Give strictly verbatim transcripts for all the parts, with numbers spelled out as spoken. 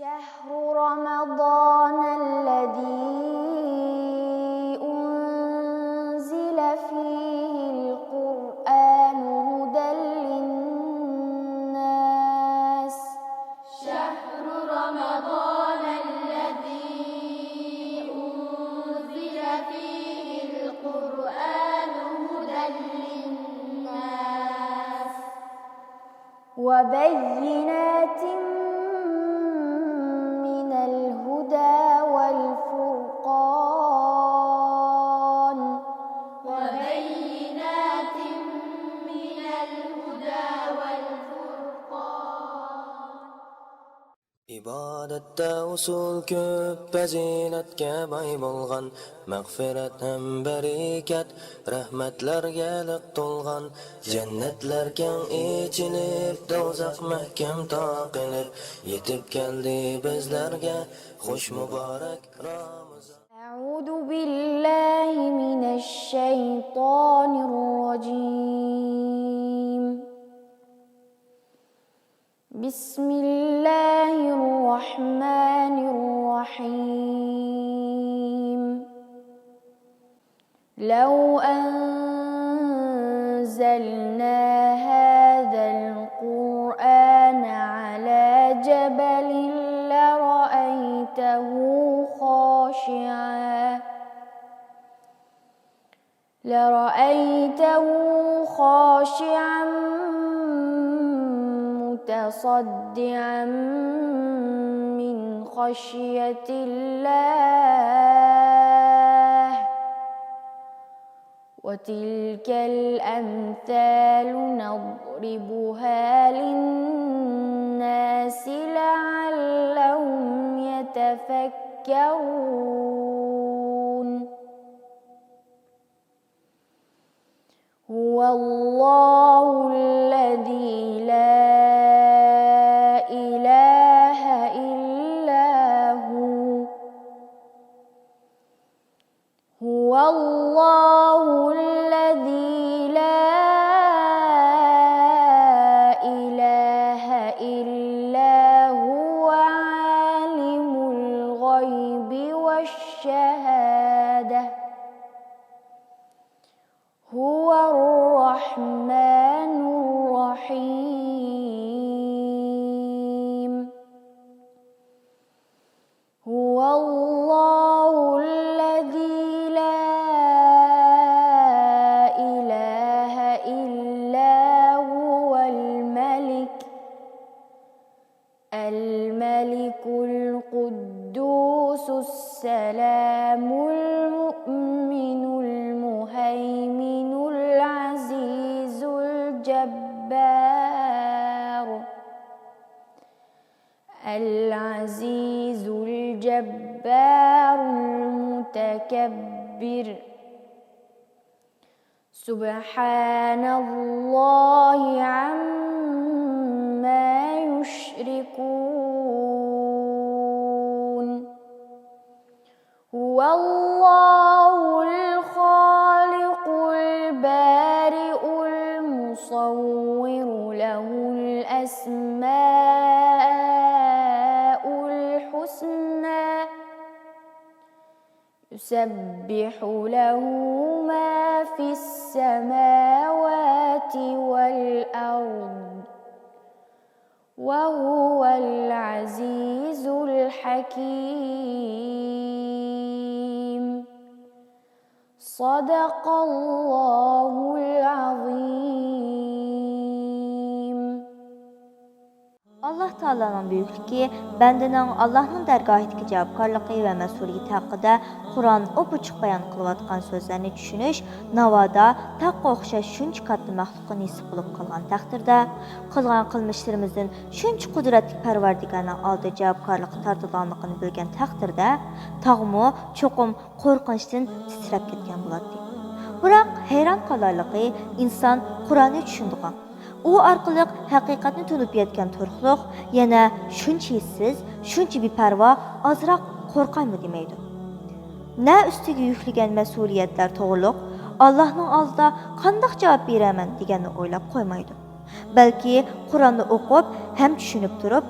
شهر رمضان الذي أنزل فيه القرآن هدى للناس. شهر رمضان الذي أنزل فيه القرآن هدى للناس. وبينات من الهدى والفرقان. وبينات من الهدى والفرقان. ئىبادەتتە ئۇسۇل كۆپ، پەزىلەتكە باي بولغان، مەغپىرەت ھەم بەرىكەت، رەھمەتلەرگە لىق تولغان، جەننەتلەر كەڭ ئېچىلىپ، دوزاخ مەھكەم تاقىلىپ، يېتىپ كەلدى بىزلەرگە خۇش مۇبارەك رامىزان. أعوذ بالله من الشيطان الرجيم. بسم الله الرحمن الرحيم. لو أنزلنا هذا القرآن على جبل لرأيته خاشعا، لرأيته خاشعا متصدعا من خشية الله. وتلك الأمثال نضربها للناس لعلهم يتفكرون. هو الله الذي لا إله إلا هو. هو الله الذي لا إله إلا هو عالم الغيب والشهادة. هو الرحمن الرحيم. هو الله الذي لا إله إلا هو الملك، الملك القدوس السلام المؤمن المهيمن العزيز الجبار. العزيز الجبار المتكبر. سبحان الله عما يشركون. هو الله الخالق البارئ المصور له الأسماء الحسنى. يسبح له ما في السماوات والأرض وهو العزيز الحكيم. صدق الله العظيم. ئاللاھ تائالانىڭ بۈيۈكلۈكى، بەندىنىڭ ئاللاھنىڭ دەرگاھىدىكى جاۋابكارلىقى ۋە مەسئۇلىيىتى ھەققىدە قۇرئان ئوپئوچۇق بايان قىلىۋاتقان سۆزلەرنى چۈشىنىش ناۋادا تاغقا ئوخشاش شۇنچە كاتتا مەخلۇققا نېسىپ بولۇپ قالغان تەقدىردە، قىلغان قىلمىشلىرىمىزدىن شۇنچە قۇدرەتلىك پەرۋەردىگارنىڭ ئالدىدا جاۋابكارلىققا تارتىلىدىغانلىقىنى بىلگەن تەقدىردە، تاغمۇ چوقۇم قورقۇنچتىن تىترەپ كەتكەن بولاتتى. بىراق، ھەيران قالارلىقى، ئىنسان قۇرئاننى چۈشىنىدىغان، ئۇ ئارقىلىق ھەقىقەتنى تونۇپ يەتكەن تۇرۇقلۇق يەنە شۇنچە ھېسسىز، شۇنچە بىپەرۋا، ئازراق قورقايمۇ دېمەيدۇ. نە ئۈستىگە يۈكلىگەن مەسئۇلىيەتلەر توغرۇلۇق، ئاللاھنىڭ ئالدىدا قانداق جاۋاب بېرەمەن دېگەننى ئويلاپ قويمايدۇ. بەلكى قۇرئاننى ئوقۇپ ھەم چۈشىنىپ تۇرۇپ،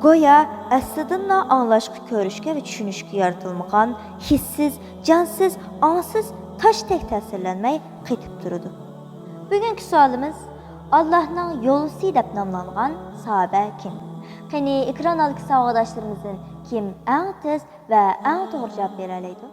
گويا ئەسلىدىنلا ئاڭلاشقا، كۆرۈشكە ۋە چۈشىنىشكە يارىتىلمىغان، ھېسسىز، جانسىز، ئاڭسىز تاشتەك تەسىرلەنمەي قېتىپ تۇرىدۇ. بۈگۈنكى سوئالىمىز، ئاللاھنىڭ يولۋىسى دەپ ناملانغان ساھابە كىم؟ قېنى، ئېكران ئالدىدىكى ساۋاقداشلىرىمىزدىن كىم ئەڭ تېز ۋە ئەڭ توغرا جاۋاب بېرەلەيدۇ؟